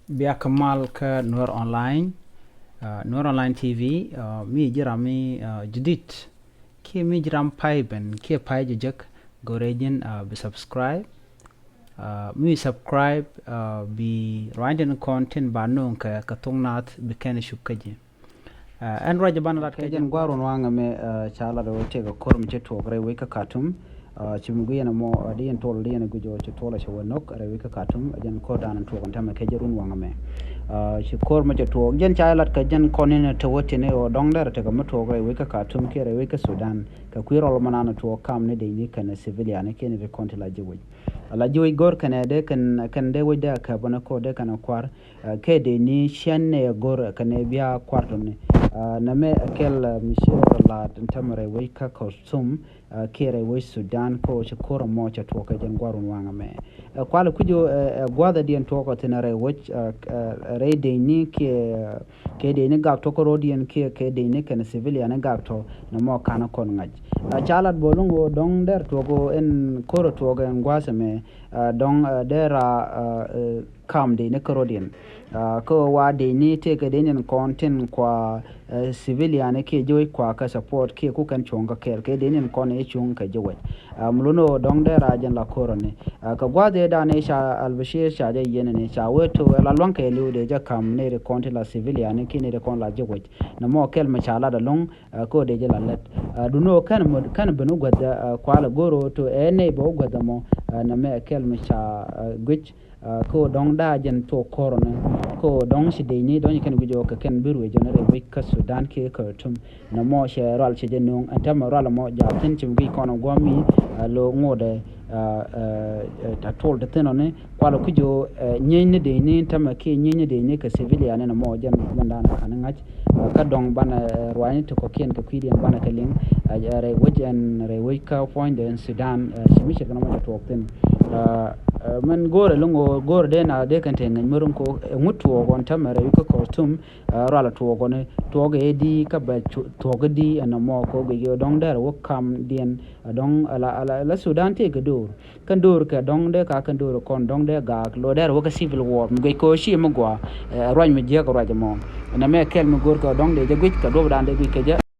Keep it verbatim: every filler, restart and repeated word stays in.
Bia kɛ mal kä Nuer Online, uh, Nuer Online T V, uh, mi ji̱ ram mi, uh, jadid. Kiɛ mi ji̱ ram pay ben, kiɛ pay jɛ jek, go̱rɛ ji̱n, uh, bi subscribe. Uh, mi subscribe, uh, bi ruany tin kɔn tin ba no̱o̱ŋ kɛ, kɛ thok Naath bi kɛn cup kä ji̱. Uh, ɛn ruac ban lat kɛ jɛn gua̱r wun waŋɛ mɛ, uh, ca lat wä tëk a ko̱r mi cɛ tuɔɔk rɛy wec kä Khartoum. Uh, ci mi guiɛn ɛmɔ, uh, di yɛn tuɔl, di yɛn guic ɔ ci tuɔl a cɛ wä nok rɛy wec kä Khartoum. Ɛ jɛn ko̱r dan tuɔɔk ɛn tämɛ kɛ jɛ run waŋɛ mɛ. Uh, ci ko̱r mi cɛ tuɔɔk jɛn ca lat kɛ jɛn kɔn in te wä tin ɔ dɔŋ dɛr tekɛ mi tuɔɔk rɛy wec kä Khartoum kiɛ rɛy wec kä Sudan. Kɛ kui̱ rɔl mi nan tuɔɔk kam ni dec ni kɛn civilian ni kiɛ ni ri kɔn ti la ji̱ wec. La ji̱ wec go̱r kɛn ɛ dee kɛn, kɛn dee wec dee a kɛp ɔ ni ko̱r dee kɛn ɛ kua̱r. Uh, kɛ dec ni ciɛn nɛ go̱r kɛn ɛ bia kua̱r tɔni. Uh, nɛ mɛ ɛ kɛl, uh, mi ci rɔ la tin tämɛ rɛy wec kä Khartoum, uh, kiɛ rɛy wec Sudan kä ci ko̱r ɛmɔ cɛ tuɔɔk kɛ jɛn gua̱r wun waŋɛ mɛ. Uh, kualɛ kui̱c ɔ, uh, uh, gua̱thɛ diɛn tuɔɔk ɔ thin rɛy wec, uh, uh, rɛy dec ni kiɛ, uh, kɛ dec ni gak tɔk kä ro̱diɛn kiɛ kɛ dec ni kɛn civilian ni gak tɔk nɛ mɔ ka̱n kɔn ŋa̱c. Uh, ca lat bä luŋ ɔ dɔŋ dɛr tuɔɔk ɔ ɛn ko̱r ɔ tuɔɔk ɛn gua̱thɛ mɛ, uh, dɔŋ, uh, dɛr a, uh, uh, kam dec ni kä ro̱diɛn. Uh, kä wa dec ni tëëkɛ dec ni kɔn tin kua, uh, civilian kiɛ ji̱ wec kua kɛ support kiɛ ku kɛn cuɔ̱ŋ kä kɛɛl kɛ dec ni kɔn i̱ cuŋ kɛ ji̱ wec. Uh, mi lun ɔ dɔ̱ŋ dee rac jɛn la ko̱r ɔ ni. Uh, kɛ gua̱th ëë dan i̱ ca Al-Bashir ca jɛ yiɛn ni ca wee to ɛ la lua̱ŋ kɛ li̱w dee jɛ kam ni ri kɔn ti la civilian kiɛ ni ri kɔn la ji̱ wec. Nɛ mɔ kɛl mi ca lat ɛlɔ̱ŋ, uh, kä dee jɛ la lɛt. Uh, dun ɔ kɛn mi, kɛn ben wä guäth, uh, kualɛ go̱r ɔ to ɛ nɛy bɛ wä guäth ɛmɔ, uh, nɛ mɛ kɛl mi ca, uh, guic. Uh, kä dɔ̱ŋ da̱a̱ jɛn tuɔɔk ko̱r ɔ ni kä dɔ̱ŋ ci dec ni dɔ̱ŋ ci kɛn guic ɔ kɛ kɛn bi ruëc ɔ ni rɛy wec kä Sudan kiɛ Khartoum. Nɛ mɔ cɛ rual cɛ jɛ no̱o̱ŋ ɛn tämɛ rual mɔ jaathin ci mi guic kɔn guɔ̱m mi, uh, lo ŋotdɛ, uh, uh, uh, ta tuɔl ti thin ɔ ni kualɛ kui̱c ɔ, uh, nyieeny ni dec ni tämɛ kiɛ nyieeny ni dec ni kɛ civilian ni nɛ mɔ jɛn mɛn da̱a̱n ka̱n ŋa̱c. Uh, kä dɔ̱ŋ banɛ, uh, ruaacni ti kɔ̱kiɛn kɛ kui̱diɛn banɛ kɛ liŋ, uh, rɛy wec ɛn rɛy wec kä puɔ̱nydɛ ɛn Sudan, uh, ci mi ce̱tkɛ nɔmɔ jɛ tuɔɔk thi̱n. Uh, uh, mɛn go̱o̱rɛ lo̱ŋ ɣöö go̱o̱rɛ dee na dee kɛn te ŋäc mi ro̱ŋ kɛ ɣöö ɛŋu tuɔɔk ɣɔn tämɛ rɛy wec kä Khartoum, uh, rualɛ tuɔɔk ɣɔn, tuɔɔk ɛ di kä bɛ cu-, tuɔɔk ɛ di ɛn nɔmɔ kɛ ɣöö guic ɣöö dɔ̱ŋ dɛr wä kamdiɛn, uh, dɔ̱ŋ ala, ala, ala Sudan tëëkɛ do̱r. Kɛn do̱r kɛ dɔ̱ŋ dee ka kɛn do̱r kɔn dɔ̱ŋ dee gaak lo dɛr wä kɛ civil war mi guic kɛ ɣöö ci mi gɔaa, eh, ruac mi jiäk ruac ɛmɔ. Nɛ mɛ kɛl mi go̱r kɛ dɔ̱ŋ dee jɛ guic kɛ duɔ̱pdan dee guic kɛ jɛ,